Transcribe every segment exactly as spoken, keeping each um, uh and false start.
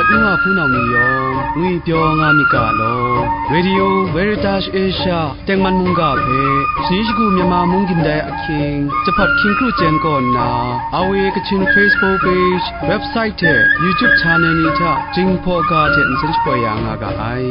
N wa hpunau ni yawng ngwi pyaw nga myit ga law, Radio Veritas Asia tengman mungga hpe, shani shagu Myanmar mung gindai ahkying, jahpawt hkying kru chyen kaw nna, R V A Kachin Facebook page, website hte YouTube channel ni hta Jinghpaw ga hte nsen shapoi ya nga ga ai.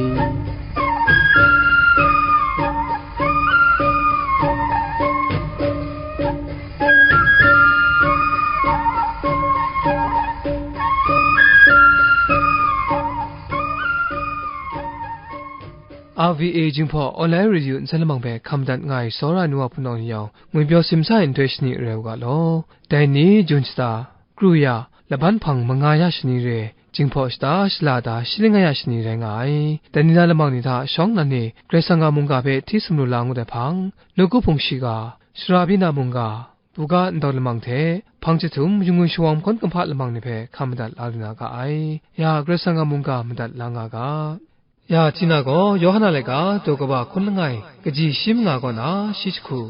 R V A Jinghpaw Online Radio nsen lamang hpe hkam dat nga ai tsawra ai nu wa hpunau ni yawng, ngwi pyaw simsa ai nhtoi shani rai u ga law. Dai ni, Jun shata, kru ya, laban hpang manga ya shani re, Jinghpaw shata, shala ta, shaling nga ya shani rai nga ai. Dai ni na lamang ni hta shawng nnan e, Karai Kasang a mungga hpe hti sumru la ngut ai hpang, nawku hpung shiga, sara byin a mungga, buga ndau lamang hte, hpang chyahtum, yu ngwi shawang mahkawn kumhpa lamang ni hpe hkam madat la lu na ga ai. Ya, Karai Kasang a mungga madat la nga ga. Ya, Tina gaw Yawhan a laika daw kaba hkun langai, kaji shi manga kaw na shi jahku.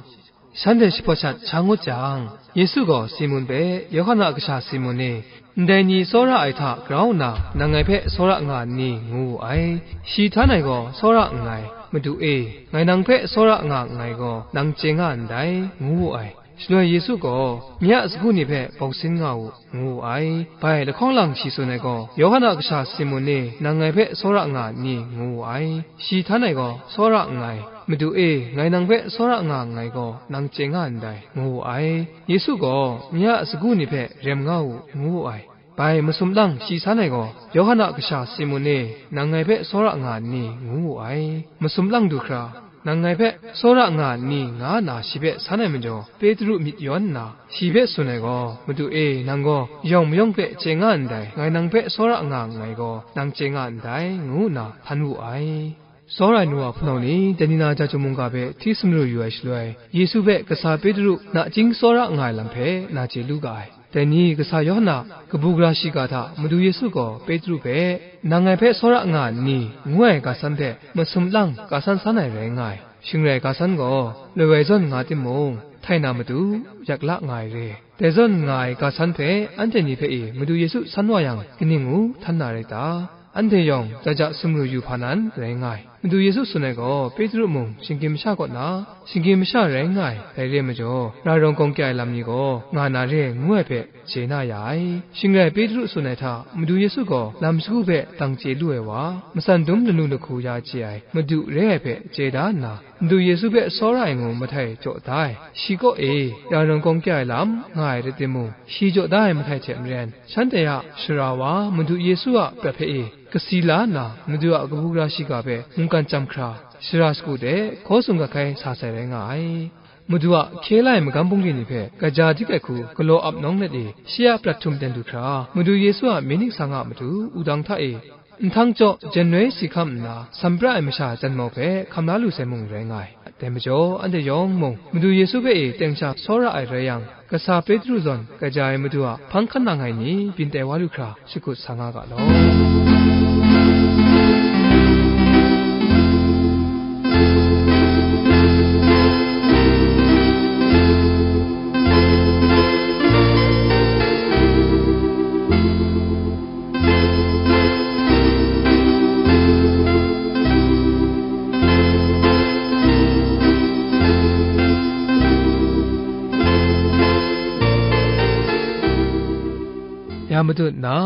Shanhte shapawt shat sha ngut jang, Yesu gaw Simun hpe, Yawhan a kasha Simun e, ndai ni tsawra ai hta grau nna, nang ngai hpe tsawra nga nni? Ngu wu ai. Shi htan ai gaw, Tsawra nngai, Madu e, ngai nang hpe tsawra nga nngai gaw, nang chye nga ndai, ngu wu ai. Shaloi Yesu gaw, nye a sagu ni hpe bawk sin nga u, ngu wu ai. Bai lahkawng lang shi tsun ai gaw, Yawhan a kasha Simun e, nang ngai hpe tsawra nga nni? Ngu wu ai. Shi htan ai gaw, Tsawra nngai, Madu e, ngai nang hpe tsawra nga nngai gaw, nang chye nga ndai, ngu wu ai. Yesu gaw, nye a sagu ni hpe rem nga u, ngu wu ai. Bai masum lang shi san ai gaw, Yawhan a kasha Simun e, nang ngai hpe tsawra nga nni? Ngu wu ai. Masum lang du hkra, nang ngai hpe tsawra nga nni? Nga nna shi hpe san ai majaw, Petru myit yawn nna, shi hpe tsun ai gaw, Madu e, nang gaw yawng mayawng hpe chye nga ndai, ngai nang hpe tsawra nga nngai gaw, nang chye nga ndai, ngu nna htan wu ai. Tsawra ai nu wa hpunau ni, dai ni na ja chyum mungga hpe hti sumru yu ai shaloi, Yesu hpe kasa Petru nachying tsawra nga ai lam hpe na chye lu ga ai. Dai ni, kasa Yawhan a kabu gara shiga hta Madu Yesu gaw Petru hpe, "Nang ngai hpe tsawra nga nni?" ngu ai ga san hpe masum lang ga san san ai rai nga ai. Shing rai ga san gaw loi woi zawn nga timung, htai na matu yak la nga ai re. Dai zawn nga ai ga san hpe anhte ni hpe e Madu Yesu san wa yang, kaning ngu htan na rai ta? Anhte yawng ja ja sumru yu hpa nan rai nga ai. Madu Yesu tsun ai gaw, Petru mung shinggyim masha kaw na, shinggyim masha rai nga ai. Dai re ai majaw, ra rawng gawng kya ai lam ni gaw nga na re ai, ngu ai hpe chye na ya ai. Shing rai Petru tsun ai hta, Madu Yesu gaw lam shagu hpe dang chye lu ai wa, matsan dum lanu lahku ya chye ai Madu re ai hpe chye da nna, Madu Yesu hpe tsawra ai ngu mahtai jaw da ai. Shi kaw e, ra rawng gawng kya ai lam nga ai rai timung, shi jaw da ai mahtai hte maren, shanhte a sara wa Madu Yesu a prat hpe e kasi la nna, Madu a kabu gara shiga hpe mungkan chyam hkra, sara sagu de hkaw tsun gat hkai sa sai rai nga ai. Madu a hkye la ai magam bungli ni hpe kaja dik ai hku galaw ap nawng let e, shi a prat htum ten du hkra, Madu Yesu a myit nik sang a matu wudang hta e, nhtang jaw jen noi si hkam nna, sampra ai masha janmau hpe hkam la lu sai mung rai nga ai. Dai majaw, anhte yawng mung Madu Yesu hpe e teng sha tsawra ai rai yang, kasa Petru zawn kaja ai Madu a hpang hkan nang ai ni byin tai wa lu hkra shakut sa nga ga law. Ya matut nna,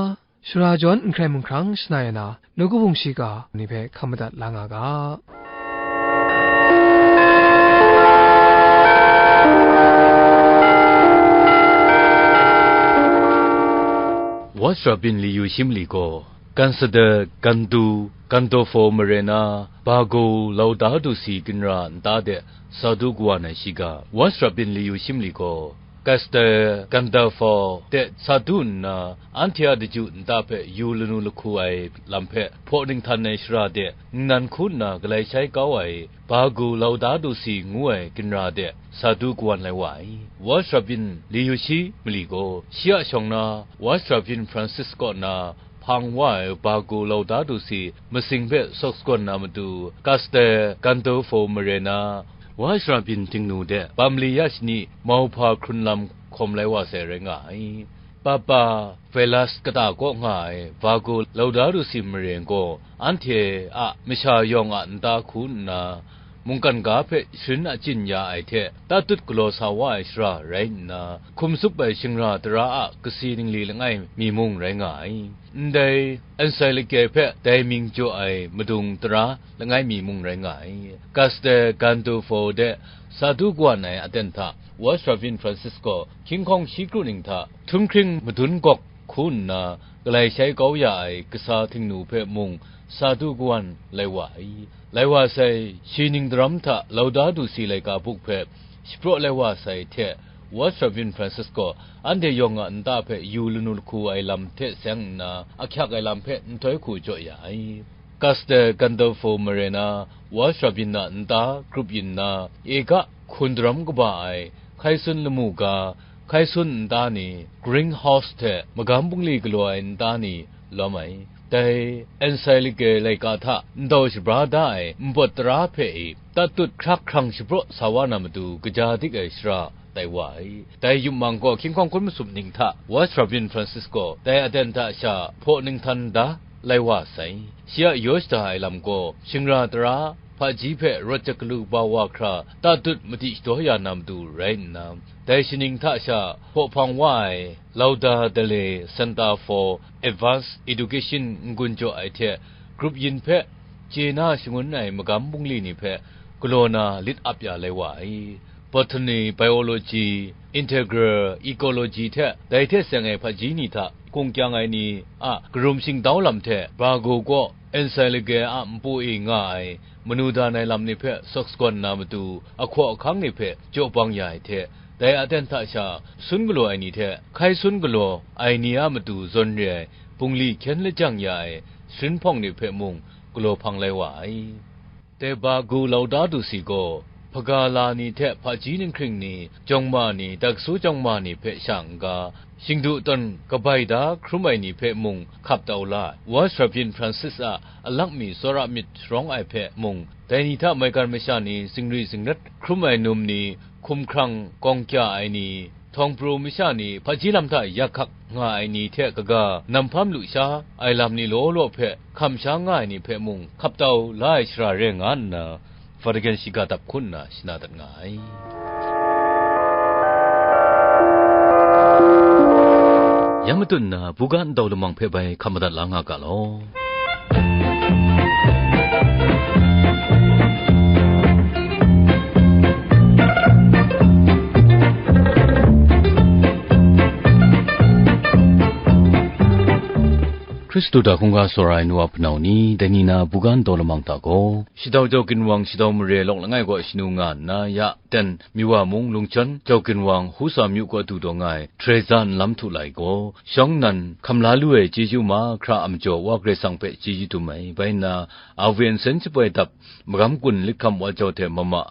shara jawn nhkrai mung hkrang shana ya na, nawku bung shiga ni hpe hkam madat la nga ga. Wa shara byin li yu shi mali gaw, Kansadar, Gandu, Gandolfo mare na, Bago, Laudato si ginra nta de sa du kawan ai shiga, wa shara byin li yu shi mali gaw, Kastar, Gandolfo de sa du nna, anhte a daju nta hpe yu lanu lahku ai lam hpe hpaw ninghtan ai shara de nnan hku nna galai shai kau ai, Bago, Laudato si ngu ai ginra de sa du kawan lai wa ai. Wa shara byin li yu shi mali gaw, shi a shawng na, wa shara byin Francis kaw na, hpang wa ai Bago, Laudato si masing hpe sawk sagawn na matu, Kastar, Gandolfo mare na, wa shara byin Dingnu de bam li ya shani mauhpa hkrun lam hkawm lai wa sai rai nga ai. Papa Felix kata kaw nga ai Virgo Laudato Si maren gaw anhte a masha yawng a nta hku nna, mungkan ga hpe sharin achyin ya ai hte tatut galaw sa wa ai shara rai nna, hkum tsup ai shingra tara a kasi ningli langai mi mung rai nga ai. Ndai Encyclical hpe dai mying jaw ai madung tara langai mi mung rai nga ai. Castel Gandolfo de sa du kawan ai aten hta Watch Rabbin Francis gaw hkying hkawng shi kru ning hta htunghkring madun gawk hku nna, galai shai kau ya ai kasa Htingnu hpe mung sa du kawan lai wa ai. Lai wa sai, shi ning daram hta Laudato Si laika buk hpe shapraw lai wa sai hte, Watch Rabbin Francis gaw anhte yawng a nta hpe yu lanu lahku ai lam hte seng nna, ahkyak ai lam hpe nhtoi hku jaw ya ai. Castel Gandolfo maren a Watch Rabbin a nta grup yin na, e ga hkun daram kaba ai, hkai sun lamu ga, hkai sun nta ni, greenhouse hte magam bungli galaw ai nta ni lawm ai. Dai Encyclical laika hta ndau shabra da ai npawt tara hpe i tatut hkrak hkrang shapraw sa wa na matu kaja dik ai shara tai wa ai. Dai yum mang gaw hkying hkawng hkun masum ning hta Watch Rabbin Francis gaw dai aten hta sha hpaw ninghtan da lai wa sai. Shi a yaw shada ai lam gaw shingra tara hpaji hpe rawt jahkalu kaba wa hkra tatut madi shadaw ya na matu rai nna, dai shaning hta sha hpaw hpang wa ai Lauda Dele Center for Advanced Education n-gun jaw ai hte, grup yin hpe chye na shangun ai magam bungli ni hpe galaw na lit ap ya lai wa ai. Botany, Biology, Integral Ecology hte dai hte seng ai hpaji ni hta kungkyang ai ni a karum shingtau lam hte Virgo kaw Encyclical a npu e nga ai manu dan ai lam ni hpe sawk sagawn na matu ahkaw ahkang ni hpe jaw bang ya ai hte, dai aten hta sha sun galaw ai ni hte hkai sun galaw ai ni a matu zawn re ai bungli hkyen lajang ya ai sharin hpawng ni hpe mung galaw hpang lai wa ai. Dai Virgo Laudato Si gaw, hpaga la ni hte hpaji ninghkring ni, jawng ma ni, daiksu jawng ma ni hpe sha n-ga, shingdu tawn kabai da hkrum ai ni hpe mung hkap tau la ai. Watch Rabbin Francis a alak mi tsawra myit sharawng ai hpe mung, dai ni hta maigan masha ni, zingri zingrat hkrum ai num ni, hkumhkrang gawng kya ai ni, htawng pru masha ni hpaji lam hta yak hkak nga ai ni hte kaga, nam hpam lusha ai lam ni law law hpe hkam sha nga ai ni hpe mung hkap tau la ai shara re nga nna, Vatican shiga dap hku nna shana dat nga ai. Yan matut nna, buga ndau lamang hpe bai hkap madat la nga ga law. Hkristu hta hkungga tsawra ai nu a hpunau ni, dai ni na buga ndau lamang hta gaw, shadau jau ginwang shadau mare lawk langai kaw shanu nga nna, ya ten, Miwa mung lungchan jau ginwang Husa myu kaw du taw nga ai, Teresa nlam htu lai gaw, shawng nnan hkam la lu ai chyeju mahkra a majaw Wa Karai Kasang hpe chyeju dum ai. Bai nna, Awe nsen shapoi dap, magam gun lit hkam wa jau hte mama,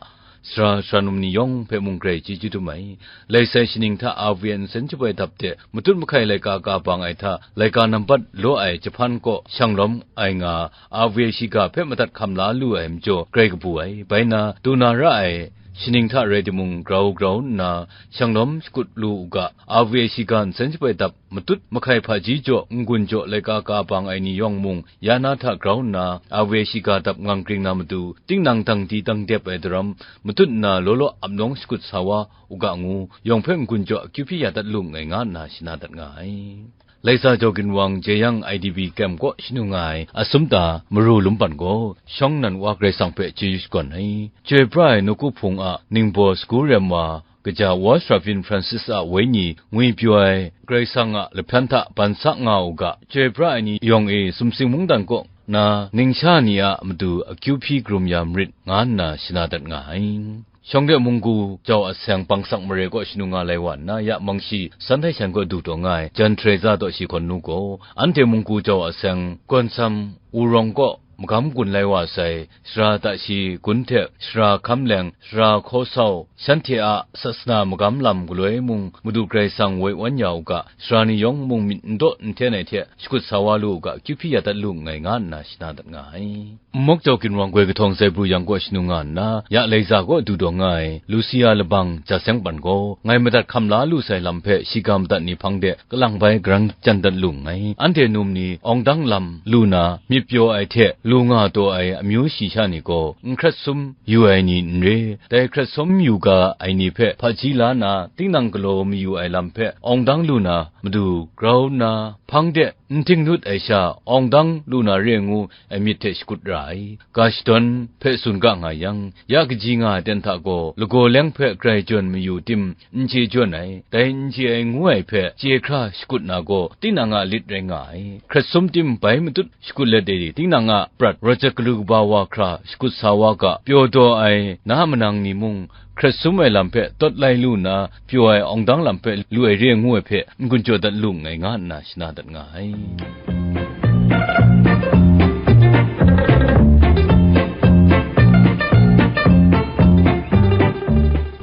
sara sara num ni yawng hpe mung grai chyeju dum ai. Lai sai shaning hta Awe nsen shapoi dap de matut mahkai laika ka bang ai hta, laika nambat law ai jahpan kaw shang lawm ai nga, Awe shiga hpe madat hkam la lu ai majaw grai kabu ai. Bai nna, du na ra ai shaning hta rai timung, grau grau nna, shang lawm shakut lu u ga, Awe shiga nsen shapoi dap, matut mahkai hpaji jaw, n-gun jaw laika ka bang ai ni yawng mung, ya na hta grau nna, Awe shiga dap ngang kring na matu, tinang dang di dang dep ai daram, matut nna law law ap nawng shakut sa wa u ga ngu, yawng hpe n-gun jaw akyu hpyi ya dat lu nngai nga nna shana dat nga ai. Laisa jau ginwang Jeyang I D P kem kaw shanu nga ai asum ta maru lumpan gaw, shawng nnan Wa Karai Kasang hpe chyeju shakawn ai. Chyoi pra ai nawku hpung a ningbaw sagu rem wa, kaja Watch Rabbin Francis a wenyi ngwi pyaw ai Karai Kasang a lahpyan hta ban sa nga u ga, chyoi pra ai ni yawng e sumsing mungdan kaw na ningsha ni a matu akyu hpyi karum ya marit, nga nna shana dat nga ai. Shawng de munggu jau aseng bangsak mare kaw shanu nga lai wa nna, ya Mangshi san htai shan kaw du taw nga ai, jan Teresa taw shi hkawn nu gaw, anhte munggu jau aseng gawn sam wurawng kaw magam gun lai wa sai, sara tashi gun hte sara hkam leng, sara hkaw sau, shanhte a sasana magam lam galoi mung Madu Karai Kasang woi wan ya u ga, sara ni yawng mung myit n daw n hten ai hte shakut sa wa lu u ga, kyu hpyi ya dat lu nngai, nga nna shana dat nga ai. Nmawk jau ginwang goi kahtawng Zaibru yang kaw shanu nga nna, ya Laiza kaw du dawng nga ai, Lusia labang ja seng pan gaw, ngai madat hkam la lu sai lam hpe shiga madat ni hpang de kalang bai garang jan dat lu nngai. Anhte num ni awng dang lam lu na myit pyaw ai hte lu nga taw ai amyu shi sha ni gaw, n hkrat sum yu ai ni n re, dai hkrat sum yu ga ai ni hpe hpaji la na, tinang galaw mayu ai lam hpe awng dang lu na, madu grau nna, hpang de n htinglut ai sha, awng dang lu na re ngu ai myit hte shakut ra ai. Ga shadawn hpe tsun ga nga yang, ya kaji nga ai ten hta gaw, lagaw leng hpe grai jawn mayu tim, n chye jawn ai, dai n chye ai ngu ai hpe chye hkra shakut na gaw, tinang a lit rai nga ai. Hkrat sum tim bai matut shakut let ai tinang a prat rawt jat galu kaba wa hkra shakut sa wa ga, pyaw daw ai na manang ni mung, hkrat sum ai lam hpe tawt lai lu nna, pyaw ai awng dang lam hpe lu ai re ngu ai hpe n-gun jaw dat lu nngai, nga nna shana dat nga ai.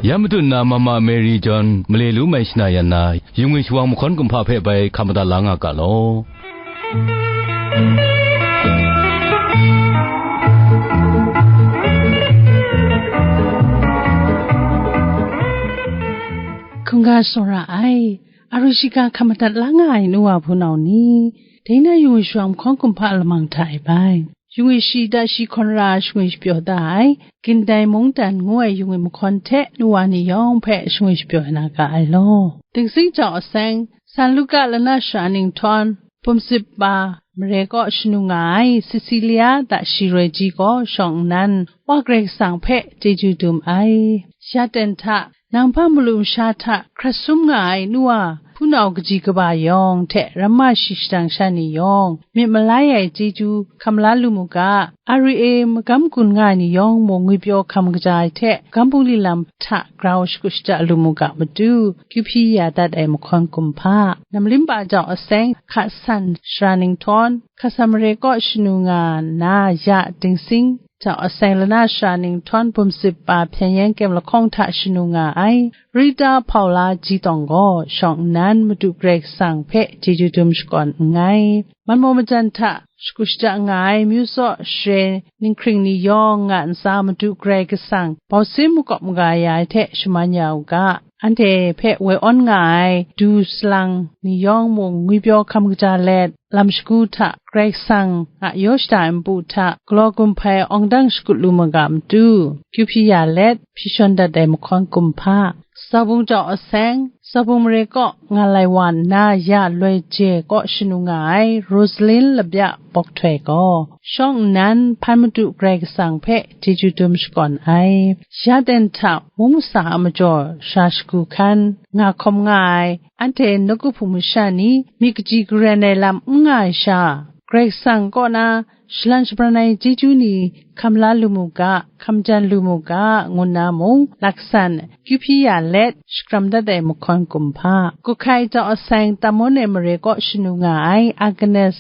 Ya matu nna Mama Mary John male lu mai shana yan na, yung e shawang mahkawn kumhpa hpe bai hkam madat la nga ga law. Hkungga tsawra ai, a ru shiga hkam madat la nga ai nu wa hpunau ni, dai na yung e shawang mahkawn kumhpa lamang hta e bai, yung e shi da shi hkawn ra shangwi shapyaw da ai, Gindai Mungdan ngu ai yung e mahkawn hte nu wa ni yawng hpe shangwi shapyaw na ga ai law. Dingsing jau aseng, San Luka lana shara ninghtawng, bum sip pa, mare kaw shanu nga ai, Cecilia da shi roi ji gaw shawng nnan, Wa Karai Kasang hpe chyeju dum ai. Ya ten hta, nang hpa malu masha hta hkrat sum nga ai nu wa, hpunau kaji kaba yawng hte ramma shi shadang sha ni yawng, myit malai ai chyeju hkam la lu mu ga, a re e magam gun nga ai ni yawng mung ngwipyaw hkam kaja ai hte, magam bungli lam hta grau shakut shada lu mu ga matu, kyu hpyi ya dat ai mahkawn kumhpa. Namlim pa jau aseng, hka san shara ninghtawng, hka sa mare kaw shanu nga nna ya dingsing, jau aseng lana shara ninghtawng bum sip pa hpyen yen kyem lahkawng hta shanu nga ai, Rita Paula ji tawng gaw shawng nnan Madu Karai Kasang hpe chyeju dum shakawn nngai. Manmaw majan hta shakut shada nga ai myu tsaw share ninghkring ni yawng nga ntsa Madu Karai Kasang bausin makawp maga ya ai hte shaman ya u ga, anhte hpe woi awn nga ai du salang ni yawng mung ngwipyaw hkam kaja let, lam shagu hta Karai Kasang a yaw shada ai npu hta galaw gun hpai awng dang shakut lu ma ga matu, kyu hpyi ya let, hpyi shawn dat ai mahkawn kumhpa. Zaubung jau aseng, Zaubung mare kaw nga lai wa nna ya loi je kaw shanu nga ai Rosalin Labya Bawk Htoi gaw, shawng nnan hpan Madu Karai Kasang hpe chyeju dum shakawn ai. Ya ten hta mung masa a majaw sha shagu hkan nga hkawm nga ai, anhte nawku hpung masha ni myit kaji karen ai lam n nga ai sha, Karai Kasang kaw na shalan shabran ai chyeju ni hkam la lu mu ga, hkam jan lu mu ga, ngu nna mung laksan kyu hpyi ya let, shakram dat ai mahkawn kumhpa. Kuhkai jau aseng Tamon ai mare kaw shanu nga ai Agnes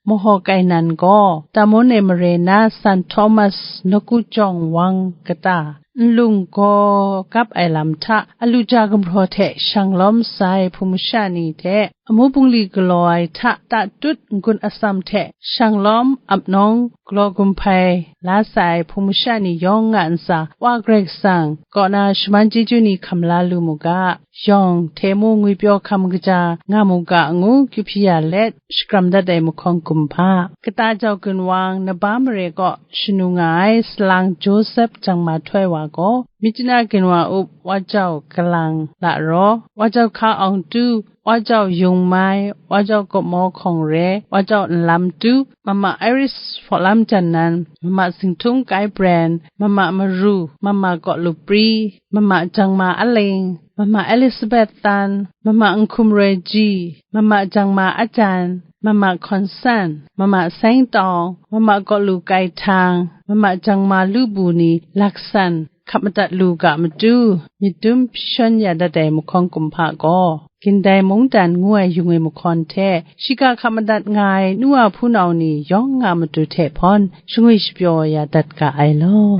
Mahaw Kainan gaw, Tamon ai mare na San Thomas nawku jawng wang kata, nlung gaw gap ai lam hta, alu ja gumhpraw hte shang lawm sai hpung masha ni hte, amu bungli galaw ai hta tatut n-gun atsam hte shang lawm ap nawng, galaw gun hpai la sai hpung masha ni yawng nga ntsa, Wa Karai Kasang kaw na shaman chyeju ni hkam la lu mu ga, yawng hte mu ngwipyaw hkam kaja nga mu ga ngu kyu hpyi ya let, shakram dat ai mahkawn kumhpa. Kata jau ginwang Naba mare kaw shanu nga ai salang Josep Jangma Htoi wa gaw, Myitkyina ginwang up Wa Jau Kalang Laraw, Wa Jau Hka Awng Tu, Wa Jau Yung Mai, Wa Jau Gawpmaw Hkawng Re, Wa Jau Nlam Tu, Mama Iris Hpawlam Jan Nan, Mama Zingtung Kai Bren, Mama Maru, Mama Kawlu Pri, Mama Jangma Aling, Mama Elizabeth Tan, Mama Nhkum Roi Ji, Mama Jangma Ajan, Mama Hkawn San, Mama Seng Tawng, Mama Kawlu Kai Htang, Mama Jangma Lu Bu ni laksan hkap madat lu ga matu, myit dum hpyi shawn ya dat ai mahkawn kumhpa gaw, Gindai mungdan ngu ai yung e mahkawn hte, shiga hkap madat nga ai nu a hpunau ni yawng a matu hte hpawn, shangwi shapyaw ya dat ga ai law.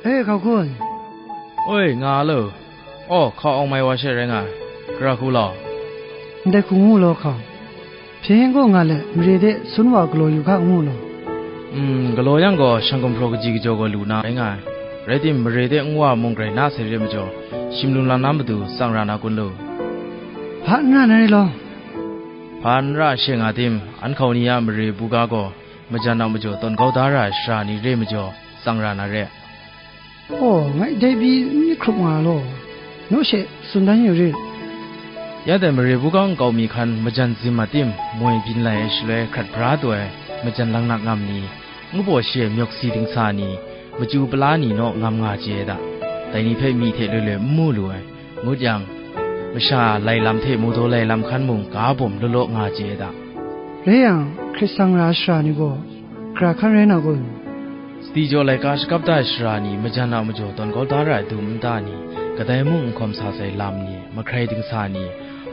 E, hkau hkun. Oi, nga lo. Aw, hkau awng mai wa she rai nga ai. Gara hku law. Ndai hku ngu law, hkau. Hpyen gaw nga let, mare de sun wa galaw yu hka ngu law. Mm, galaw yang gaw, shang gumhpraw kaji kajaw gaw lu na rai nga ai. Rai tim, mare de ngu wa mung grai na sai re majaw, shim lung lam na matu tsang ra na kun lu? Hpa n ra na re law. Hpa n ra she nga tim, an hkau ni a mare buga gaw, majan a majaw tawn kau da ra ai sara ni re majaw, tsang ra na re. Aw, ngai dai pyi n myit hkrup nga law, naw she tsun dan yu rit. Ya dai mare buga nkau mi hkan majan zim a tim, moi byin lai ai shaloi hkrat bra taw ai majan langnak ngam ni, ngu baw shi ai myawk si dingsa ni, machyu pala ni naw ngam nga chye ai da. Dai ni hpe myi hte loi loi n mu lu ai, ngut yang, masha lai lam hte mawdaw lai lam hkan mung ga bawm law law nga chye ai da. Rai yang, hkrit sang ra ai sara ni gaw, gara hkan rai na kun? Sadi jaw laika shakap da ai sara ni, majan a majaw tawn kau da ra ai dum nta ni, kadai mung n hkawm sa sai lam ni, mahkrai dingsa ni,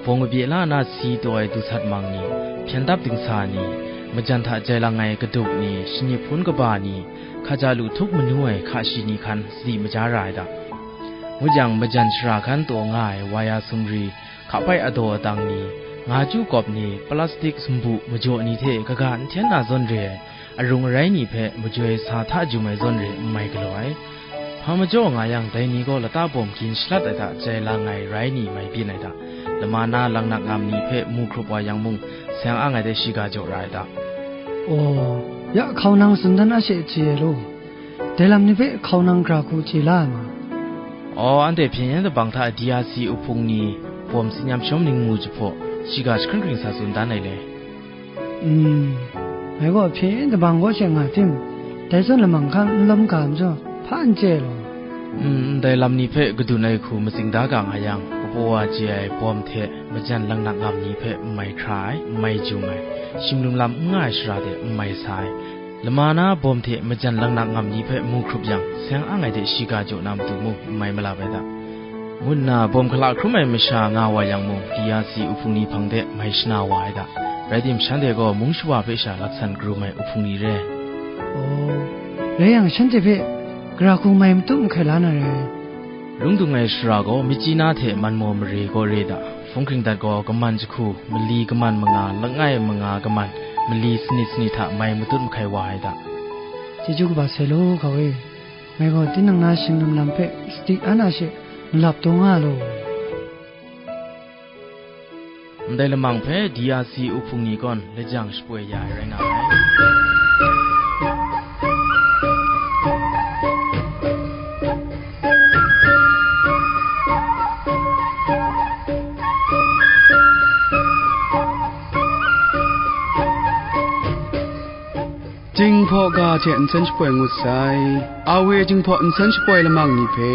bawng abye la na si taw ai du sat mang ni, hpyen dap dingsa ni, majan hta jai lang ai kaduk ni, shani hpun kaba ni, hkaja lu htup manu ai hka shi ni hkan sadi maja ra ai da. Ngut yang, majan shara hkan taw nga ai waya sumri, hkapai adaw adang ni, nga chyu kawp ni, plastik sumbu majaw ni hte kaga n hten na zawn re ai, arung arai ni hpe majoi sa hta jum ai zawn re n mai galaw ai. Hpa majaw nga yang, dai ni gaw lata bawm gin shalat ai hta jai lang ai rai ni mai byin ai hta, lama na langnak ngam ni hpe mu hkrup wa yang mung, seng ang ai de shiga jaw ra ai hta. Aw, ya hkau nang tsun dan a she chye ai law, dai lam ni hpe hkau nang gra hku chye la ai ma? Aw, anhte hpyen yen dabang hta D R C uhpung ni bawm tsin yam shawm ning mu jahpaw, shiga jahkring hkring sa tsun dan ai le. Mm, ngai gaw hpyen yin dabang kaw she nga tim, dai zawn lamang hkan n lawm ga majaw, hpa n chye law. Mm, ndai lam ni hpe kadun ai hku matsing da ga nga yang, kapaw wa chye ai bawm hte majan langnak ngam ni hpe n mai hkra ai, n mai jum ai, shimlum lam n nga ai shara de n mai sa ai, lama na bawm hte majan langnak ngam ni hpe mu hkrup yang, seng ang ai de shiga jaw na matu mung n mai malap ai da. Ngu nna bawm hkala hkrum ai masha nga wa yang mung, D R C uhpung ni hpang de mai shana wa ai da. Rai tim, shanhte gaw mung shawa hpe sha laksan karum ai uhpung ni re. Aw, rai yang, shanhte hpe gara hku mai matut mahkai la na rai. Lung dung ai shara gaw, myit chyi na hte man maw mare gaw re da, hpung hkring dat gaw, kaman jahku, mali kaman manga, langai manga kaman, mali sanit sanit hta mai matut mahkai wa ai da. Chyeju kaba sai law, hkau e. Ngai gaw tinang na shinglim lam hpe sadi an a she malap taw nga law. Ndai lamang hpe D R C uhpung ni gawn lajang shapoi ya ai rai nga ai. Jinghpaw ga hte nsen shapoi ngut sai. Awe Jinghpaw nsen shapoi lamang ni hpe,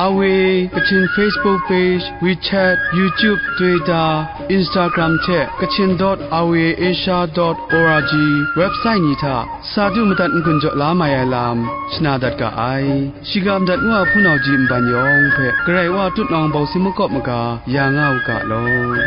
Awe Kachin Facebook page, WeChat, YouTube, Twitter, Instagram hte Kachin dot awe asia dot org website ni hta sa du madat n-gun jaw la mai ai lam shana dat ga ai. Shiga madat ngu a hpunau ji nban yawng hpe Karai Wa tut nawng bawng si makawp maga ya nga u ga law.